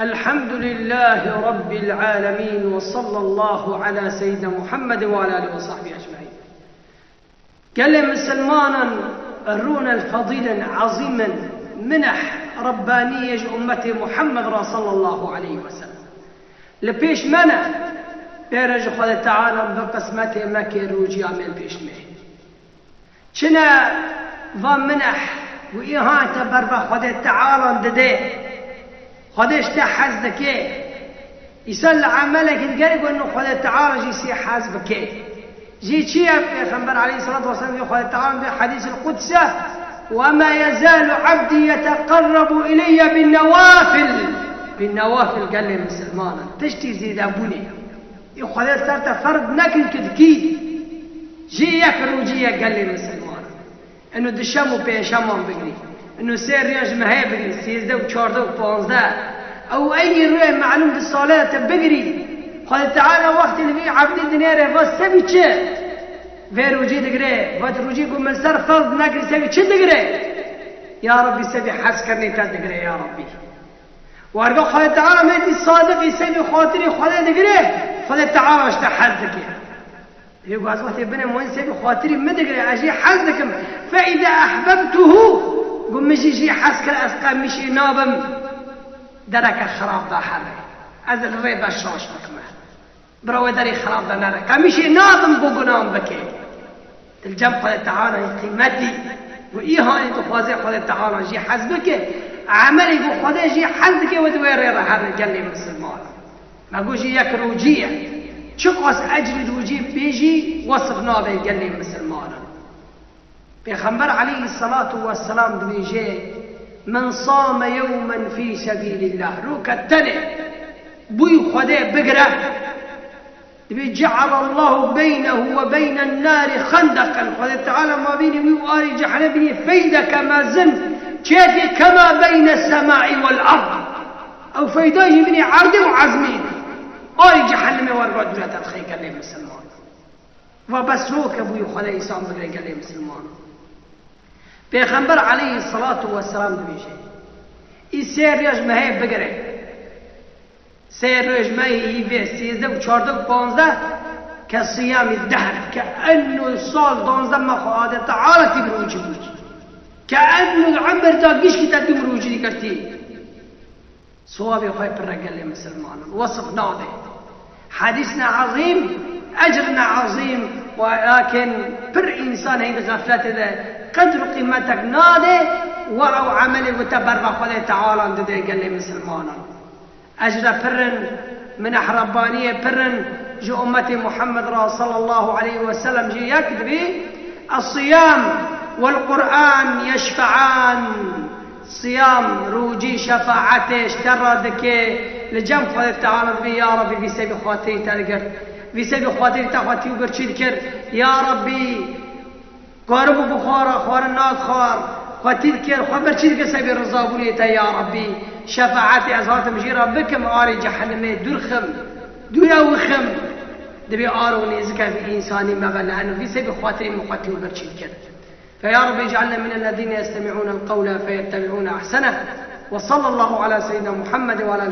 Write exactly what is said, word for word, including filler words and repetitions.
الحمد لله رب العالمين، وصلى الله على سيدنا محمد وعلى آله وصحبه أجمعين. Gelê misilmanan rûnel fedîlen ezîmen, mineh Rebbaniyê ji ummetê Muhammed re sallallahu aleyhi ve sellem. Li pêş me ne, pê re ji Xwedê Teala bi qismetê me kê rûciya me li pêş me. Çi ne va mineh û îha te berva Xwedê Teala dide. Xwedê ji te hez dike. Îsa li emelekî digerek weno Xwedê Teala jî sê hez bike. Jî çi ye? Pêxember aleyhissalatu vesselam vê Xwedê Teala vê hedîsil qudse, "Ve ma yezalu abdi yeteqerrebu ileyye bin newafil." Bin newafil gelê misilmanan. Tiştî zêdebûnê. Ê Xwedê ser te ferz nekin ki dikî. Jî yek rûcî ye gelê misilmanan. Eno di şem û pêşeman bigirî. Eno sê rêya ji mehê bigirî, sêzdeh û çardeh û panzdeh. Ew eynî rûyê melûm di salê de te bigirî. Xwedê Teala wextê li vî ebdî dinêre va sebî çi? Vê rûcî digire. Va tu rûcî ku min ser ferz nekirî sebî çi digire? Ya Rabbî sebî hezkirinê te digire ya Rabbî. Werga Xwedê Teala me dî sadiqî sebî xatirî Xwedê digire, Xwedê Teala ji te hez dike. Ê ku ez wextê binê moyîn sebî xatirî min digire, ez jî hez dikim. Fe îze ehbebtuhu, ku min jî jî hez kir, ez qemîşê nabim. Dereke xirab de here. Ez li rê ve şaş bikime. Bira wê derê xirab de nere. Qemîşê nabim ku gunan bike. Di cem Xwedê Teala yê qîmetî û îhanî dixwaze Xwedê Teala jî hez bike. Emelê ku Xwedê jî hez dike wê di wê rê re here gelê misilman. Me got jî yek rûcî ye. Çiqas ecrî rûcî bê jî wesif nabe gelê misilmanan. Pêxember aleyhisselatu vesselam dibêje, "Men same yewmen fî sebîlillah." Roke tenê bûyî Xwedê bigire. Dibê, "Cealallahu beynehu ve beynen nari xendeqen." Xwedê Teala mabênê wî û arê cehennem bînê feydeke mezin çêke kema beyne semai vel ard. Ew feyda jî bînê erdê û ezmîn. Arê cehennemê werga dûre te dixê gelê misilman. Va bes roke bûyî Xwedê îsan bigire gelê misilman. Pêxember aleyhisselatu vesselam dibêje, Î sê rêya ji mehê bigire. Sê roj me yî vê sêzdeh û çardeh û panzdeh ke siyamî dehr, ke eno sal danzdeh me xwe Xwedê Teala tî bi rûcî bû. Ke eno emir da gişkî te dûm rûcî dikirtî. Sowabê xwe pir e gelê misilmanan. Wesif nade. Hedîs ne ezîm, ecr ne ezîm, welakin pir însan heyî di xefletê de qedr û qîmetek nade, we ew emelê ku te berva Xwedê Teala dide gelê misilmanan. Ecre pir in, mineh Rebbaniyê pir in, ji ummetê Muhammed re sallallahu aleyhi ve sellem jî yek dibî. Es-siyam wel-Qur'an yeşfe'an. Siyam, rûcî şefaetê ji te re dike, li cem Xwedê Teala dibî, ya Rabbî, vî sebî xatirî te digirt. Vî sebî xatirî te xwe tî û birçî dikir. Ya Rabbî, Karibû bi xwe re xwarin nadixwar, xwe tî dikir, xwe birçî dikir sebî rizabûnê te ya Rabbî. Şefaetê ez hatim jî re bikim, arê cehennemê dûr xim, dûre wixim. Dibê aro nêzik e vî însanî me ve leheno, vî sebî xatirî min xwe tî û birçî dikir. Fe ya Rabbî ec'alna minellezîne yestemi'ûnel qewle feyettebî'ûne ehseneh. Ve sallallahu ala seyyidina Muhammed ve ala